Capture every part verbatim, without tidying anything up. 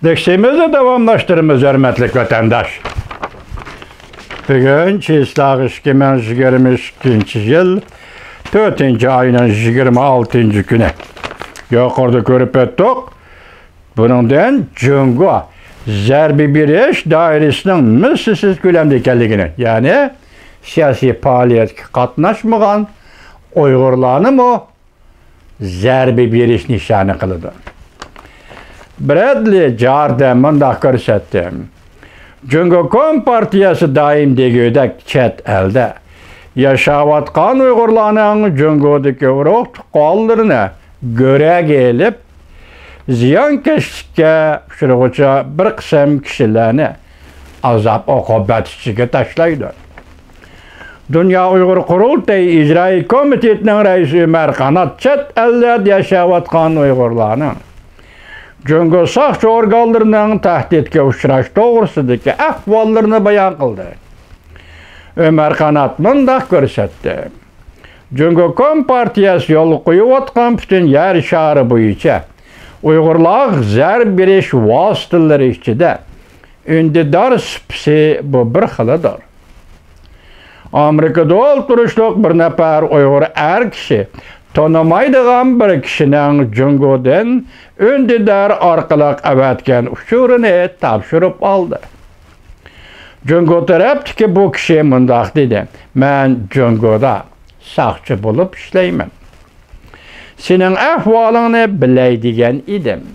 دەرسىمىزنى داۋاملاشتۇرىمىز، ھۆرمەتلىك ۋەتەنداش. بۈگۈن چىسلاغ ئىككى مىڭ يىگىرمە ئىككىنچى يىل تۆتىنچى ئاينىڭ يىگىرمە ئالتىنچى كۈنى. يۇقىرىدا كۆرۈپ ئۆتتۇق. بۇنىڭدىن جۇڭگو زەربە بېرىش دائىرىسىنىڭ مىسلىسىز كۆلەمدە ئىكەنلىكىنى، يەنى سىياسىي پائالىيەتكە قاتناشمىغان ئۇيغۇرلارنىمۇ زەربە بېرىش نىشانى قىلىدۇ. برەدلى جاردەن مۇنداق كۆرسەتتى: جۇڭگو كومپارتىيەسى دائىم دېگۈدەك چەت ئەلدە ياشاۋاتقان ئۇيغۇرلارنىڭ جۇڭگودىكى ئۇرۇق تۇغقانلىرىنى گۆرۈگە ئېلىپ، زىيانكەشلىككە ئۇچرىغۇچە بىر قىسىم كىشىلەرنى ئازاب ئوقۇبەت ئىچىگە تاشلايدۇ. دۇنيا ئۇيغۇر قۇرۇلتىيى ئىجرائىي كومىتېتىنىڭ رەئىسى ئۆمەر قانات چەت ئەللەردە ياشاۋاتقان ئۇيغۇرلارنىڭ جۇڭگو ساقچى ئورگانلىرىنىڭ تەھدىتكە ئۇچراش توغرىسىدىكى ئەھۋاللىرىنى بايان قىلدى. ئۆمەر قانات مۇنداق كۆرسەتتى: جۇڭگو كومپارتىيەسى يولغا قويۇۋاتقان پۈتۈن يەر شارى بويىچە ئۇيغۇرلارغا زەربە بېرىش ۋاسىتىلىرى ئىچىدە ئۈندىدار سۇپىسى بۇ بىر خىلىدۇر. ئامېرىكىدا ئولتۇرۇشلۇق بىر نەپەر ئۇيغۇر ئەر كىشى تونۇمايدىغان بىر كىشىنىڭ جۇڭگودىن ئۈندىدار ئارقىلىق ئەۋەتكەن ئۇچۇرىنى تاپشۇرۇپ ئالدى. جۇڭگو تەرەپتىكى بۇ كىشى مۇنداق دېدى: مەن جۇڭگودا ساقچى بولۇپ ئىشلەيمەن. سېنىڭ ئەھۋالىڭنى بىلەي دېگەن ئىدىم.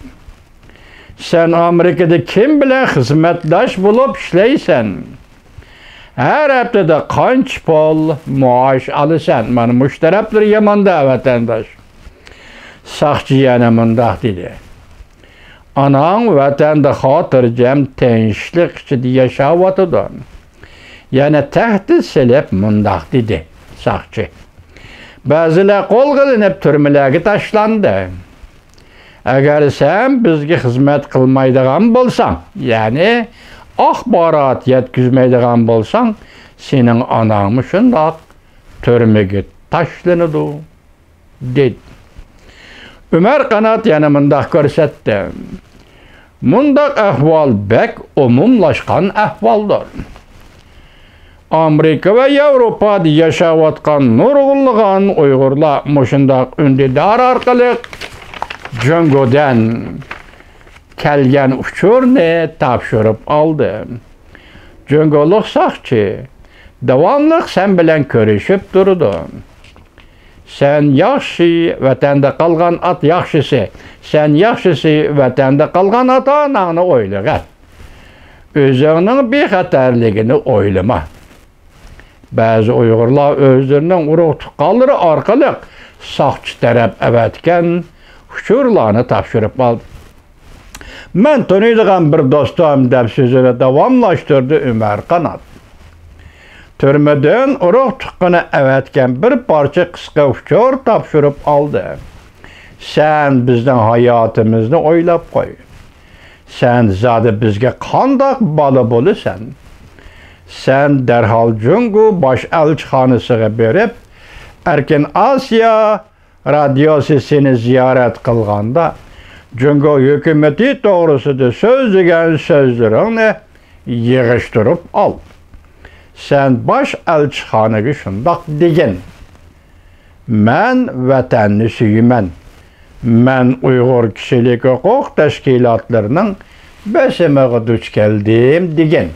سەن ئامېرىكىدا كىم بىلەن خىزمەتداش بولۇپ ئىشلەيسەن؟ ھەر ھەپتىدە قانچە پۇل مائاش ئالىسەن؟ مانا مۇشۇ تەرەپلىرى يامان-دە، ۋەتەنداش. ساقچى يەنە مۇنداق دېدى: ئاناڭ ۋەتەندە خاتىرجەم، تىنچلىق ئىچىدە ياشاۋاتىدۇ. يەنە تەھدىت سېلىپ مۇنداق دېدى ساقچى: بەزىلەر قولغا ئېلىنىپ تۈرمىلەرگە تاشلاندى. ئەگەر سەن بىزگە خىزمەت قىلمايدىغان بولساڭ، يەنى ئاخبارات يەتكۈزمەيدىغان بولساڭ، سېنىڭ ئاناڭمۇ شۇنداق تۈرمىگە تاشلىنىدۇ، دېدى. ئۆمەر قانات يەنە مۇنداق كۆرسەتتى: مۇنداق ئەھۋال بەك ئومۇملاشقان ئەھۋالدۇر. ئامېرىكا ۋە ياۋروپادا ياشاۋاتقان نۇرغۇنلىغان ئۇيغۇرلار مۇشۇنداق ئۈندىدار ئارقىلىق جۇڭگودىن كەلگەن ئۇچۇرنى تاپشۇرۇپ ئالدى. جۇڭگولۇق ساقچى داۋاملىق سەن بىلەن كۆرۈشۈپ تۇرىدۇ. سەن ياخشى، ۋەتەندە قالغان ئات ياخشىسى. سەن ياخشىسى، ۋەتەندە قالغان ئاتا-ئاناڭنى ئويلىغىن. ئۆزۈڭنىڭ بىخەتەرلىكىنى ئويلىما. بەزى ئۇيغۇرلار ئۆزلىرىنىڭ ئۇرۇق-تۇغقانلىرى ئارقىلىق ساقچى تەرەپ ئەۋەتكەن ئۇچۇرلارنى تاپشۇرۇپ ئالدى. مەن تونۇيدىغان بىر دوستۇم، دەپ سۆزىنى داۋاملاشتۇردى ئۆمەر قانات. تۈرمىدىن ئۇرۇق-تۇغقىنى ئەۋەتكەن بىر پارچە قىسقا ئۇچۇر تاپشۇرۇپ ئالدى. سەن بىزنىڭ ھاياتىمىزنى ئويلاپ قوي. سەن زادى بىزگە قانداق بالا بولىسەن؟ سەن دەرھال جۇڭگو باش ئەلچىخانىسىغا بېرىپ، ئەركىن ئاسىيا رادىيوسى سېنى زىيارەت قىلغاندا، جۇڭگو ھۆكۈمىتى توغرىسىدا سۆزلىگەن سۆزلىرىڭنى يىغىشتۇرۇپ ئال. سەن باش ئەلچىخانىغا شۇنداق دېگىن: مەن ۋەتەننى سۆيىمەن. مەن ئۇيغۇر كىشىلىك ھوقۇق تەشكىلاتلىرىنىڭ بېسىمىغا دۇچ كەلدىم، دېگىن.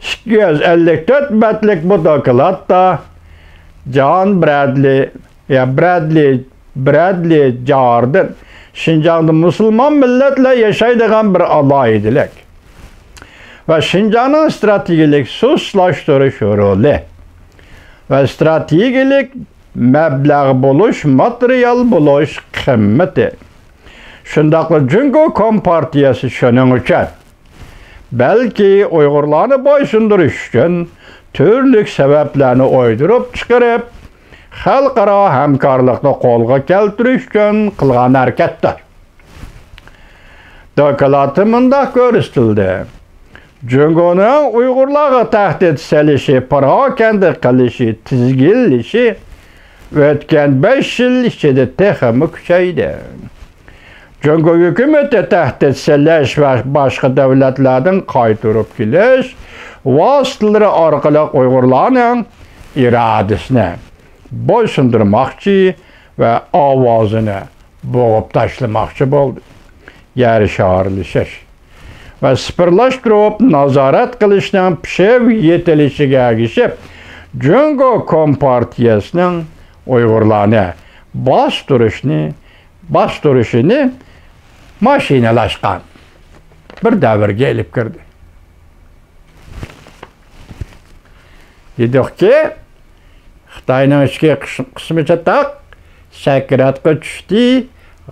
ئىككى يۈز ئەللىك تۆت بەتلىك بۇ دوكلاتتا جان برەدلى، يا برەدلى، برەدلى جاردىن شىنجاڭدا مۇسۇلمان مىللەتلەر ياشايدىغان بىر ئالاھىدىلىك ۋە شىنجاڭنىڭ ئىستراتېگىيەلىك سۇسلاشتۇرۇش رولى ۋە ئىستراتېگىيەلىك مەبلەغ بولۇش، ماتېرىيال بولۇش قىممىتى، شۇنداقلا جۇڭگو كومپارتىيەسى شۇنىڭ ئۈچۈن، بەلكى ئۇيغۇرلارنى بويسۇندۇرۇش ئۈچۈن تۈرلۈك سەۋەبلەرنى ئويدۇرۇپ چىقىرىپ، خەلقئارا ھەمكارلىقنى قولغا كەلتۈرۈش ئۈچۈن قىلغان ھەرىكەتتۇر. دوكلاتتا مۇنداق كۆرسىتىلدى: جۇڭگونىڭ ئۇيغۇرلارغا تەھدىت سېلىشى، پاراكەندە قىلىشى، تىزگىنلىشى ئۆتكەن بەش يىل ئىچىدە تېخىمۇ كۈچەيدى. جۇڭگو ھۆكۈمىتى تەھدىت سېلىش ۋە باشقا دۆلەتلەردىن قايتۇرۇپ كېلىش ۋاسىتىلىرى ئارقىلىق ئۇيغۇرلارنىڭ ئىرادىسىنى بويسۇندۇرماقچى ۋە ئاۋازىنى بوغۇپ تاشلىماقچى بولدى. يەر شارلىشىش ۋە سىپىرلاشتۇرۇپ نازارەت قىلىشنىڭ پىشىپ يېتىلىشىگە ئەگىشىپ، جۇڭگو كومپارتىيەسىنىڭ ئۇيغۇرلارنى باستۇرۇشنى، باستۇرۇشىنى ماشىنىلاشقان بىر دەۋرگە ئېلىپ كىردى. دېدۇقكى، خىتاينىڭ ئىچكى قىس-، قىسمى چاتاق، سەكراتقا چۈشتى،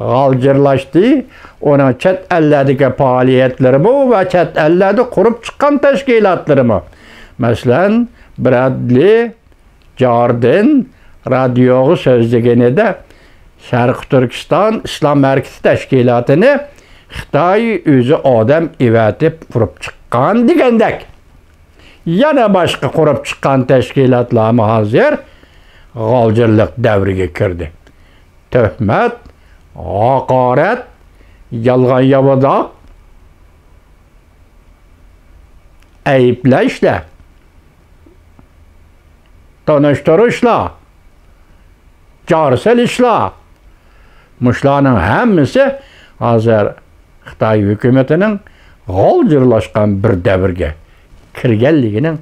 غالجىرلاشتى. ئۇنىڭ چەت ئەللەردىكى پائالىيەتلىرىمۇ ۋە چەت ئەللەردە قۇرۇپ چىققان تەشكىلاتلىرىمۇ، مەسىلەن، برادلى جاردىن رادىيوغا سۆزلىگىنىدە، شەرقىي تۈركىستان ئىسلام ھەرىكىتى تەشكىلاتىنى خىتاي ئۆزى ئادەم ئەۋەتىپ قۇرۇپ چىققان دېگەندەك. يەنە باشقا قۇرۇپ چىققان تەشكىلاتلارمۇ ھازىر غالجىرلىق دەۋرىگە كىردى. تۆھمەت، ھاقارەت، يالغان ياۋىداق، ئەيىبلەشلەر، تونۇشتۇرۇشلار، جار سېلىشلار، مۇشۇلارنىڭ ھەممىسى ھازىر خىتاي ھۆكۈمىتىنىڭ غالجىرلاشقان بىر دەۋرگە كىرگەنلىكىنىڭ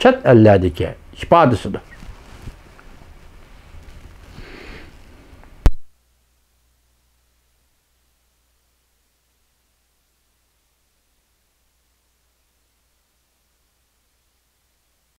چەت ئەللەردىكى ئىپادىسىدۇر.